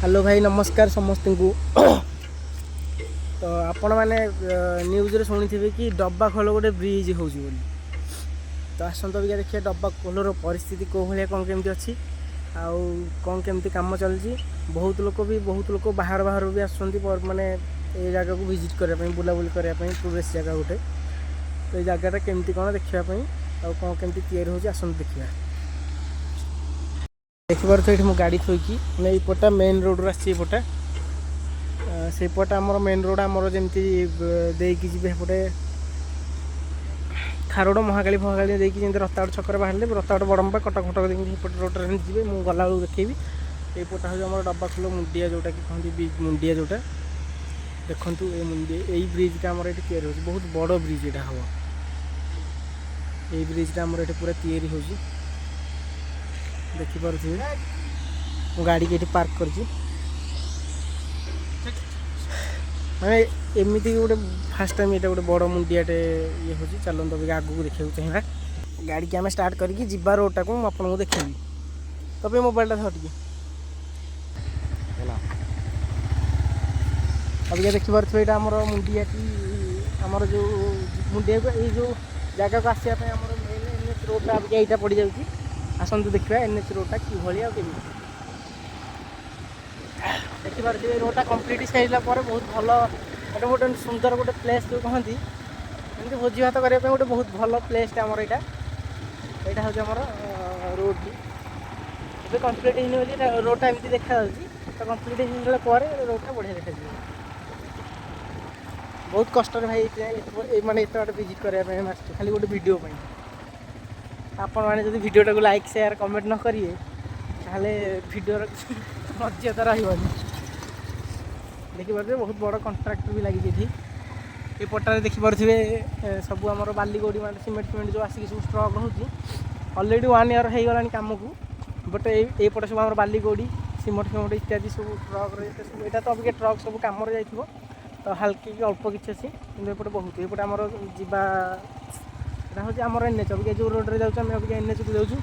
Hello ଭାଇ, ନମସ୍କାର ସମସ୍ତଙ୍କୁ। ତ ଆପଣମାନେ ନ୍ୟୁଜ୍ରେ ଶୁଣିଥିବେ କି ଡବା ଖୋଲ ଗୋଟେ ବ୍ରିଜ୍ ହେଉଛି ବୋଲି। ତ ଆସନ୍ତୁ, ଅବିକା ଦେଖିବା ଡବା ଖୋଲର ପରିସ୍ଥିତି କେଉଁ ଭଳିଆ, କ'ଣ କେମିତି ଅଛି ଆଉ କ'ଣ କେମିତି କାମ ଚାଲିଛି। ବହୁତ ଲୋକ ବି, ବହୁତ ଲୋକ ବାହାର ବାହାରୁ ବି ଆସୁଛନ୍ତି ମାନେ ଏଇ ଜାଗାକୁ ଭିଜିଟ୍ କରିବା ପାଇଁ, ବୁଲାବୁଲି କରିବା ପାଇଁ, ଟୁରିଷ୍ଟ ଜାଗା ଗୋଟେ। ତ ଏଇ ଜାଗାଟା କେମିତି କ'ଣ ଦେଖିବା ପାଇଁ ଆଉ କ'ଣ କେମିତି ତିଆରି ହେଉଛି, ଆସନ୍ତୁ ଦେଖିବା। ଦେଖିପାରୁଥିବେ, ଏଇଠି ମୁଁ ଗାଡ଼ି ଥୋଇକି, ମାନେ ଏଇପଟା ମେନ୍ ରୋଡ଼ରୁ ଆସିଛି ଏଇପଟା। ସେଇପଟା ଆମର ମେନ୍ ରୋଡ଼, ଆମର ଯେମିତି ଦେଇକି ଯିବେ ସେପଟେ ଖାରୋଡ଼, ମହାକାଳୀ ଫହାକାଳୀ ଦେଇକି ଯେମିତି ରତାଗଡ଼ ଛକରେ ବାହାରିଲେ, ରତାଗଡ଼, ବଡ଼ମ୍ବା, କଟକ ଫଟକ ଦେଇକି ସେପଟେ ରୋଡ଼ରେ ଏମିତି ଯିବେ। ମୁଁ ଗଲାବେଳକୁ ଦେଖେଇବି। ଏଇପଟା ହେଉଛି ଆମର ଡବାଖୋଲ ମୁଣ୍ଡିଆ, ଯେଉଁଟାକି କହନ୍ତି ମୁଣ୍ଡିଆ ଯେଉଁଟା। ଦେଖନ୍ତୁ, ଏ ମୁଣ୍ଡିଆ, ଏଇ ବ୍ରିଜ୍ଟା ଆମର ଏଠି ତିଆରି ହେଉଛି। ବହୁତ ବଡ଼ ବ୍ରିଜ୍ ଏଇଟା ହେବ। ଏଇ ବ୍ରିଜ୍ଟା ଆମର ଏଠି ପୁରା ତିଆରି ହେଉଛି, ଦେଖିପାରୁଥିବେ। ମୁଁ ଗାଡ଼ିକି ଏଠି ପାର୍କ କରିଛି। ମାନେ ଏମିତି ଗୋଟେ ଫାର୍ଷ୍ଟ ଟାଇମ୍ ଏଇଟା ଗୋଟେ ବଡ଼ ମୁଣ୍ଡିଆଟେ ଇଏ ହେଉଛି। ଚାଲନ୍ତୁ, ଅବିକା ଆଗକୁ ଦେଖିବାକୁ ଚାହିଁବା। ଗାଡ଼ିକି ଆମେ ଷ୍ଟାର୍ଟ କରିକି ଯିବା, ରୋଡ଼ଟାକୁ ମୁଁ ଆପଣଙ୍କୁ ଦେଖେଇବି। ତବେ ମୋବାଇଲଟା ଧର ଟିକେ। ହେଲା। ଅବିକା ଦେଖିପାରୁଥିବେ, ଏଇଟା ଆମର ମୁଣ୍ଡିଆଟି, ଆମର ଯେଉଁ ମୁଣ୍ଡିଆକୁ, ଏଇ ଯେଉଁ ଜାଗାକୁ ଆସିବା ପାଇଁ ଆମର ମେନ୍ ଏନ୍ ଏଚ୍ ରୋଡ଼ଟା ଅବିକା ଏଇଟା ପଡ଼ିଯାଉଛି। ଆସନ୍ତୁ ଦେଖିବା ଏନ୍ ଏଚ୍ ରୋଡ଼ଟା କିଭଳି ଆଉ କେମିତି। ଦେଖିପାରୁଥିବେ, ରୋଡ଼ଟା କମ୍ପ୍ଲିଟ୍ ସାରିଲା ପରେ ବହୁତ ଭଲ ଗୋଟେ ଗୋଟେ ସୁନ୍ଦର ଗୋଟେ ପ୍ଲେସ୍, ଯେଉଁ କହନ୍ତି ଏମିତି ଭୋଜି ଭାତ କରିବା ପାଇଁ ଗୋଟେ ବହୁତ ଭଲ ପ୍ଲେସ୍ଟା ଆମର ଏଇଟା। ଏଇଟା ହେଉଛି ଆମର ରୋଡ଼ଟି। ଏବେ କମ୍ପ୍ଲିଟ୍ ହେଇନି ବୋଲି ରୋଡ଼ଟା ଏମିତି ଦେଖାଯାଉଛି। ତ କମ୍ପ୍ଲିଟ୍ ହେଇଗଲା ପରେ ରୋଡ଼ଟା ବଢ଼ିଆ ଦେଖାଯିବ। ବହୁତ କଷ୍ଟରେ ଭାଇ ଏଇ ମାନେ ଏତେ ବାଟ ଭିଜିଟ୍ କରିବା ପାଇଁ ଆମେ ଆସିଛୁ, ଖାଲି ଗୋଟେ ଭିଡ଼ିଓ ପାଇଁ। ଆପଣମାନେ ଯଦି ଭିଡ଼ିଓଟାକୁ ଲାଇକ୍, ସେୟାର, କମେଣ୍ଟ ନ କରିବେ, ତାହେଲେ ଭିଡ଼ିଓର କିଛି ମର୍ଯ୍ୟାଦା ରହିବନି। ଦେଖିପାରୁଥିବେ, ବହୁତ ବଡ଼ କଣ୍ଟ୍ରାକ୍ଟର ବି ଲାଗିଛି ଏଠି। ଏ ପଟାରେ ଦେଖିପାରୁଥିବେ, ସବୁ ଆମର ବାଲି ଗୋଡ଼ି, ମାନେ ସିମେଣ୍ଟ ଫିମେଣ୍ଟ ଯେଉଁ ଆସିକି ସବୁ ଷ୍ଟ୍ରକ୍ ହେଉଛି। ଅଲରେଡ଼ି ୱାନ୍ ଇୟର୍ ହେଇଗଲାଣି କାମକୁ, ବଟ୍ ଏଇପଟେ ସବୁ ଆମର ବାଲି ଗୋଡ଼ି, ସିମେଣ୍ଟ ଫିମେଣ୍ଟ ଇତ୍ୟାଦି ସବୁ ଟ୍ରକ୍ରେ ଏତେ ସବୁ। ଏଇଟା ତ ଅବିକା ଟ୍ରକ୍ ସବୁ କାମରେ ଯାଇଥିବ, ତ ହାଲକି ଅଳ୍ପ କିଛି ଅଛି, କିନ୍ତୁ ଏପଟେ ବହୁତ। ଏପଟେ ଆମର ଯିବା, ଏଇଟା ହେଉଛି ଆମର ଏନ୍ ଏଚ୍। ଅବିକା ଯେଉଁ ରୋଡ଼ରେ ଯାଉଛୁ ଆମେ, ଅବିକା ଏନ୍ ଏଚ୍କୁ ଯାଉଛୁ।